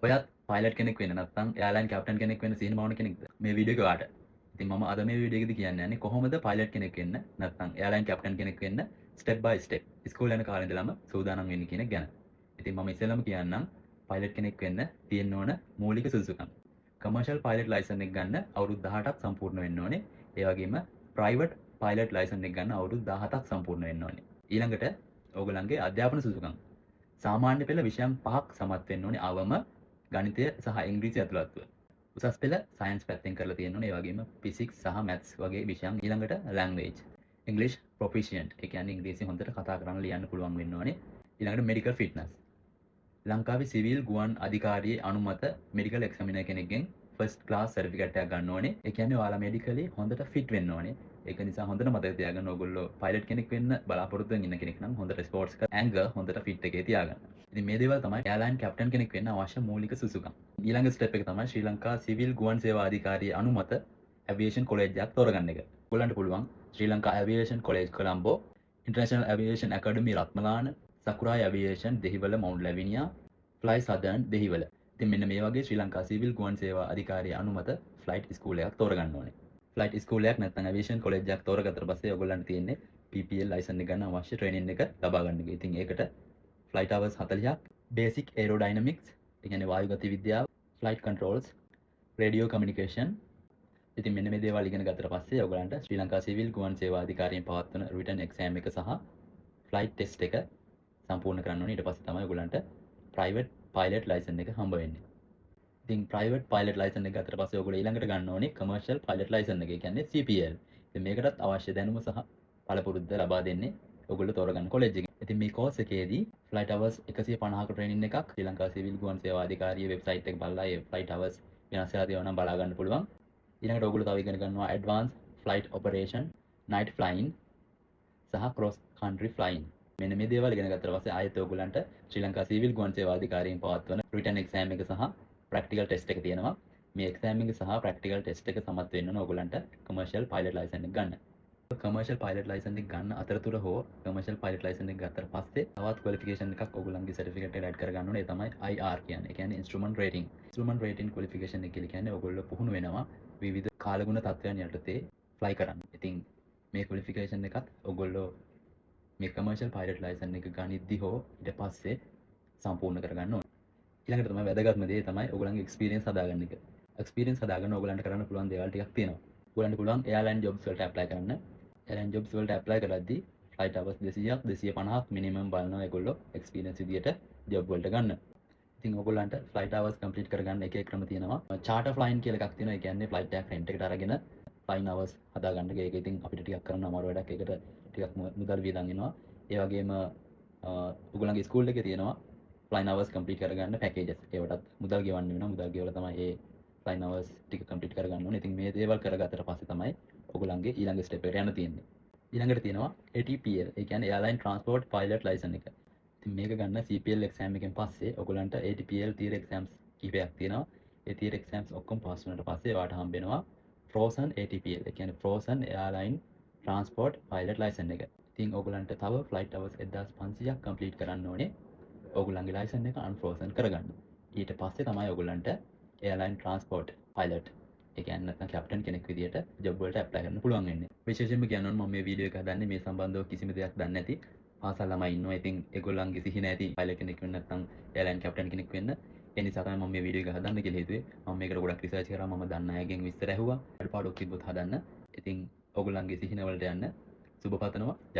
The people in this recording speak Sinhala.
ඔයත් පයිලට් කෙනෙක් වෙන්න නැත්නම් එයාලයින් කැප්ටන් කෙනෙක් වෙන්න සිහින මවන කෙනෙක්ද? මේ වීඩියෝ එක ඔයාට. ඉතින් මම අද මේ වීඩියෝ එකේදී කියන්න යන්නේ කොහොමද පයිලට් කෙනෙක් වෙන්න නැත්නම් එයාලයින් කැප්ටන් කෙනෙක් වෙන්න ස්ටෙප් බයි ස්ටෙප් ඉස්කෝලේ යන කාලේ ඉඳලම සූදානම් වෙන්න කියන එක ගැන. ඉතින් මම ඉස්සෙල්ලම කියන්නම් පයිලට් කෙනෙක් වෙන්න තියෙන්න ඕන මූලික සුදුසුකම්. කමර්ෂල් පයිලට් ලයිසන් එක ගන්න අවුරුදු 18ක් සම්පූර්ණ වෙන්න ඕනේ. ඒ වගේම ප්‍රයිවට් පයිලට් ලයිසන් එක ගන්න අවුරුදු 17ක් සම්පූර්ණ වෙන්න ඕනේ. ඊළඟට ඕගොල්ලන්ගේ අධ්‍යාපන සුදුසුකම්. සාමාන්‍ය පෙළ විෂයන් පහක් සමත් වෙන්න ඕනේ, අවම ගණිතය සහ ඉංග්‍රීසි ඇතුළත්ව. උසස් පෙළ සයන්ස් පැත්තෙන් කරලා තියෙන්න ඕනේ. ඒ වගේම ෆිසික්ස් සහ මැත්ස් වගේ විෂයන්. ඊළඟට ලැන්ග්වේජ්. ඉංග්‍රීසි ප්‍රොෆිෂියන්ට්. ඒ කියන්නේ ඉංග්‍රීසි හොඳට කතා කරන්න ලියන්න පුළුවන් වෙන්න ඕනේ. ඊළඟට මෙඩිකල් ෆිට්නස්. ලංකාවේ සිවිල් ගුවන් අධිකාරියේ අනුමත මෙඩිකල් එක්සැමිනර් කෙනෙක්ගෙන් ෆස්ට් ක්ලාස් සර්ටිෆිකේට් එකක් ගන්න ඕනේ. ඒ කියන්නේ ඔයාලා මෙඩිකලි හොඳට ෆිට් වෙන්න ඕනේ. ඒක නිසා හොඳට මතක තියාගන්න, ඔයගොල්ලෝ පයිලට් කෙනෙක් වෙන්න බලාපොරොත්තු වෙන ඉන්න කෙනෙක් නම් හොඳට ස්පෝර්ට්ස් කරලා ඇඟ හොඳට ෆිට් එකේ තියාගන්න. ඉතින් මේ දේවල් තමයි එයාලයින් කැප්ටන් කෙනෙක් වෙන්න අවශ්‍ය මූලික සුදුසුකම්. ඊළඟ ස්ටෙප් එක තමයි ශ්‍රී ලංකා සිවිල් ගුවන් සේවා අධිකාරියේ අනුමත ඇවියේෂන් කොලෙජ් එකක් තෝරගන්න එක. ඔයගොල්ලන්ට පුළුවන් Sri Lanka Aviation College Colombo, International Aviation Academy Ratmalana, Sakurai Aviation Dehiwala Mount Lavinia, Fly Southern Dehiwala. ඉතින් මෙන්න මේ වගේ ශ්‍රී ලංකා සිවිල් ගුවන් සේවා අධිකාරියේ අනුමත ෆ්ලයිට් ස්කූල් එකක් තෝරගන්න ඕනේ. ෆ්ලයිට් ස්කූල් එකක් නැත්නම් ඇවියේෂන් කොලෙජ් එකක් තෝරගත්තට පස්සේ ඔයගොල්ලන්ට තියෙන්නේ PPL licence එක ගන්න අවශ්‍ය ට්‍රේනින් එක ලබා ගන්න එක. ඉතින් ඒකට ෆ්ලයිට් අවර්ස් 40ක්, බේසික් ඒරෝඩයිනමික්ස්, ඒ කියන්නේ වායු ගති විද්‍යාව, ෆ්ලයිට් කන්ට්‍රෝල්ස්, රේඩියෝ කමියුනිකේෂන්. ඉතින් මෙන්න මේ දේවල් ඉගෙන ගත්තට පස්සේ ඔයගොල්ලන්ට ශ්‍රී ලංකා සිවිල් ගුවන් සේවා අධිකාරියෙන් පවත්වන රිටන් එක්සෑම් එක සහ ෆ්ලයිට් ටෙස්ට් එක සම්පූර්ණ කරන්න ඕනේ. ඊට පස්සේ තමයි ඔයගොල්ලන්ට ප්‍රයිවට් පයිලට් ලයිසන් එක හම්බ වෙන්නේ. ඉතින් ප්‍රයිවට් පයිලට් ලයිසන් එක ගත්තට පස්සේ ඔයගොල්ලෝ ඊළඟට ගන්න ඕනේ කමර්ෂල් පයිලට් ලයිසන් එක. ඒ කියන්නේ CPL. ඉතින් මේකටත් අවශ්‍ය දැනුම සහ පළපුරුද්ද ලබා දෙන්නේ ඔයගොල්ලෝ තෝරගන්න කොලෙජ් එකෙන්. ඉතින් මේ කෝස් එකේදී ෆ්ලයිට් අවර්ස් 150ක ට්‍රේනින් එකක්. ශ්‍රී ලංකා සිවිල් ගුවන් සේවා අධිකාරියේ වෙබ්සයිට් එක බලලා ඒ ෆ්ලයිට් අවර්ස් වෙනස් වෙලා තියෙනවා නම් බලා ගන්න පුළුවන්. ඊළඟට ඔයගොල්ලෝ තව ඉගෙන ගන්නවා advance flight operation, night flying සහ ක්‍රොස් කන්ට්‍රි ෆ්ලයින්. මෙන්න මේ දේවල් ඉගෙන ගත්තට පස්සේ ආයෙත් ඔයගොල්ලන්ට ශ්‍රී ලංකා සිවිල් ගුවන් සේවා අධිකාරියෙන් පවත්වන රිටන් එක්සෑම් එක සහ ප්‍රැක්ටිකල් ටෙස්ට් එක තියෙනවා. මේ එක්සෑම් එක සහ ප්‍රැක්ටිකල් ටෙස්ට් එක සමත් වෙන්න ඕන ඔයගොල්ලන්ට කමර්ෂියල් පයිලට් ලයිසන් එක ගන්න. කමර්ෂියල් පයිලට් ලයිසන් එක ගන්න අතරතුර හෝ කමර්ෂියල් පයිලට් ලයිසන් එක ගත්තට පස්සේ තවත් ක්වොලිෆිකේෂන් එකක් ඔයගොල්ලන්ගේ සර්ටිෆිකේට් එකට ඇඩ් කරගන්න ඕනේ. ඒ තමයි IR කියන්නේ. ඒ කියන්නේ instrument rating. Instrument rating qualification එක කියලා කියන්නේ ඔයගොල්ලෝ පුහුණු වෙනවා විවිධ කාලගුණ තත්ත්වයන් යටතේ ෆ්ලයි කරන්න. ඉතින් මේ ක්වොලිෆිකේෂන් එකත් ඔයගොල්ලෝ මේ කමර්ෂියල් පයිලට් ලයිසන් එක ගනිද්දි හෝ ඊට පස්සේ සම්පූර්ණ කරගන්න ඕනේ. ඊළඟට තමයි වැදගත්ම දේ තමයි ඔයගොල්ලන්ගේ එක්ස්පීරියන්ස් හදාගන්න එක. එක්ස්පීරියන්ස් හදාගන්න ඔයගොල්ලන්ට කරන්න පුළුවන් දේවල් ටිකක් තියෙනවා. ඔයගොල්ලන්ට පුළුවන් එයාලයින් ජොබ්ස් වලට ඇප්ලයි කරන්න. එයාලයින් ජොබ්ස් වලට ඇප්ලයි කරද්දි ෆ්ලයිට් අවර්ස් 200ක් 250ක් මිනිමම් බලනවා ඒගොල්ලෝ එක්ස්පීරියන්ස් විදියට ජොබ් වලට ගන්න. ඉතින් ඔයගොල්ලන්ට ෆ්ලයිට් අවර්ස් කම්ප්ලීට් කරගන්න එක එක ක්‍රම තියෙනවා. චාටර් ෆ්ලයින් කියලා එකක් තියෙනවා. ඒ කියන්නේ ෆ්ලයිට් එකක් රෙන්ට් එකට අරගෙන ෆ්ලයින් අවර්ස් හදාගන්න එක. ඒක ඉතින් අපිට ටිකක් කරන්න අමාරු වැඩක්. ඒකට ටිකක් මුදල් වියදම් වෙනවා. ඒ වගේම ඔයගොල්ලන්ගේ ස්කූල් එකේ තියෙනවා ෆ්ලයින් අවර්ස් කම්ප්ලීට් කරගන්න පැකේජස්. ඒවටත් මුදල් ගෙවන්න වෙනවා. මුදල් ගෙවලා තමයි ඒ ෆ්ලයින් අවර්ස් ටික කම්ප්ලීට් කරගන්න ඕනේ. ඉතින් මේ දේවල් කරගත්තට පස්සේ තමයි ඔයගොල්ලන්ගේ ඊළඟ ස්ටෙප් එකට යන්න තියෙන්නේ. ඊළඟට තියෙනවා ATPL. ඒ කියන්නේ Airline Transport Pilot License එක. ඉතින් මේක ගන්න CPL exam එකෙන් පස්සේ ඔයගොල්ලන්ට ATPL theory exams කිහිපයක් තියෙනවා. ඒ තියරි එක්සෑම්ස් ඔක්කොම පාස් වුණාට පස්සේ ඔයාට හම්බ වෙනවා Frozen ATPL. ඒ කියන්නේ Frozen Airline Transport Pilot License එක. ඉතින් ඔයගොල්ලන්ට තව ෆ්ලයිට් අවර්ස් 1500ක් කම්ප්ලීට් කරන්න ඕනේ ඔයගොල්ලන්ගේ ලයිසන් එක අන්ෆ්‍රෝසන් කරගන්න. ඊට පස්සේ තමයි ඔයගොල්ලන්ට එයාලයින් ට්‍රාන්ස්පෝර්ට් පයිලට්, ඒ කියන්නේ නැත්නම් කැප්ටන් කෙනෙක් විදියට ජොබ් වලට ඇප්ලයි කරන්න පුළුවන් වෙන්නේ. විශේෂයෙන්ම කියන්න ඕන, මම මේ වීඩියෝ එක හදන්නේ මේ සම්බන්ධව කිසිම දෙයක් දන්නේ නැති පාසල් ළමයි ඉන්නවා. ඉතින් ඒගොල්ලන්ගේ සිහින ඇති පයිලට් කෙනෙක් වෙන්න නැත්නම් එයාලයින් කැප්ටන් කෙනෙක් වෙන්න. ඒ නිසා තමයි මම මේ වීඩියෝ එක හදන්න කියලා හිතුවේ. මම මේකට ගොඩක් රිසර්ච් කරා. මම දන්න අයගෙන් විස්තර ඇහුවා. අඩුපාඩුවක් තිබ්බොත් හදන්න. ඉතින් ඔයගොල්ලන්ගේ සිහින වලට යන්න සුබ පතනවා. ජය.